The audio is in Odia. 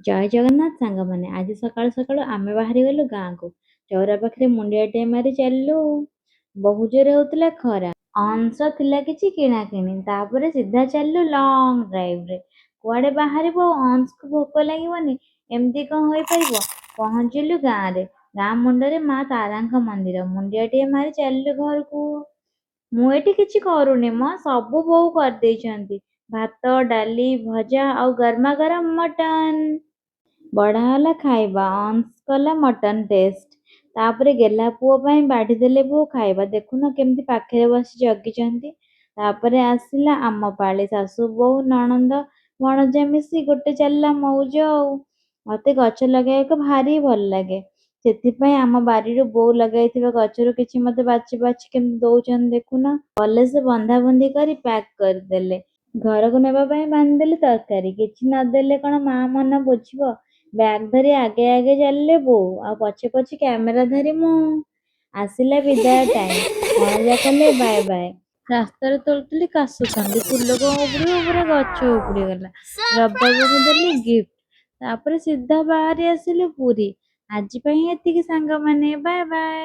ଜୟ ଜଗନ୍ନାଥ ସାଙ୍ଗମାନେ। ଆଜି ସକାଳୁ ସକାଳୁ ଆମେ ବାହାରିଗଲୁ ଗାଁକୁ। ଚଉରା ପାଖରେ ମୁଣ୍ଡିଆଟିଏ ମାରି ଚାଲିଲୁ। ବହୁ ଜୋରେ ହେଉଥିଲା ଖରା। ଅଂଶ ଥିଲା କିଛି କିଣାକିଣି। ତାପରେ ସିଧା ଚାଲିଲୁ ଲଙ୍ଗ ଡ୍ରାଇଭରେ। କୁଆଡ଼େ ବାହାରିବ ଆଉ ଅଂଶକୁ ଭୋକ ଲାଗିବନି, ଏମିତି କଣ ହୋଇପାରିବ? ପହଞ୍ଚିଲୁ ଗାଁରେ। ଗାଁ ମୁଣ୍ଡରେ ମା ତାରାଙ୍କ ମନ୍ଦିର। ମୁଣ୍ଡିଆଟିଏ ମାରି ଚାଲିଲୁ ଘରକୁ। ମୁଁ ଏଠି କିଛି କରୁନି ମ, ସବୁ ବୋଉ କରିଦେଇଛନ୍ତି। ଭାତ, ଡାଲି, ଭଜା ଆଉ ଗରମା ଗରମ ମଟନ। ବଢ଼ା ହେଲା ଖାଇବା। ଅଂଶ କଲା ମଟନ ଟେଷ୍ଟ। ତାପରେ ଗେହ୍ଲା ପୁଅ ପାଇଁ ବାଢ଼ିଦେଲେ ବୋଉ ଖାଇବା। ଦେଖୁନ କେମିତି ପାଖରେ ବସି ଜଗିଛନ୍ତି। ତାପରେ ଆସିଲା ଆମ ପାଳି। ଶାଶୁ, ବୋହୂ, ନଣନ୍ଦ, ଭଣଜା ମିଶି ଗୋଟେ ଚାଲିଲା ମଉଜ ଆଉ। ମତେ ଗଛ ଲଗାଇବାକୁ ଭାରି ଭଲ ଲାଗେ। ସେଥିପାଇଁ ଆମ ବାରିରୁ ବୋଉ ଲଗାଇଥିବା ଗଛରୁ କିଛି ମତେ ବାଛି ବାଛି କେମିତି ଦଉଛନ୍ତି ଦେଖୁନ। ଭଲସେ ବନ୍ଧାବନ୍ଧି କରି ପ୍ୟାକ୍ କରିଦେଲେ। ଘରକୁ ନେବା ପାଇଁ ବାନ୍ଧିଦେଲେ ତରକାରୀ। କିଛି ନଦେଲେ କଣ ମା ମନ ବୁଝିବ? ବ୍ୟାଗ୍ ଧରି ଆଗେ ଆଗେ ଚାଲିଲେ ବୋଉ, ଆଉ ପଛେ ପଛେ କ୍ୟାମେରା ଧରି ମୁଁ। ଆସିଲା ବିଦାୟ ଟାଇମ୍। ଭଣଜା କଲେ ବାଏ ବାଏ। ରାସ୍ତାରେ ତୋଳୁଥିଲି କାଶତଣ୍ଡି। ଫୁଲ କଣ ଉପୁଡ଼ିବ, ପୁରା ଗଛ ଉପୁଡ଼ିଗଲା। ରବିବାବୁଙ୍କୁ ଦେଲି ଗିଫ୍ଟ। ତାପରେ ସିଧା ବାହାରି ଆସିଲୁ ପୁରୀ। ଆଜି ପାଇଁ ଏତିକି ସାଙ୍ଗମାନେ, ବାଏ ବାଏ।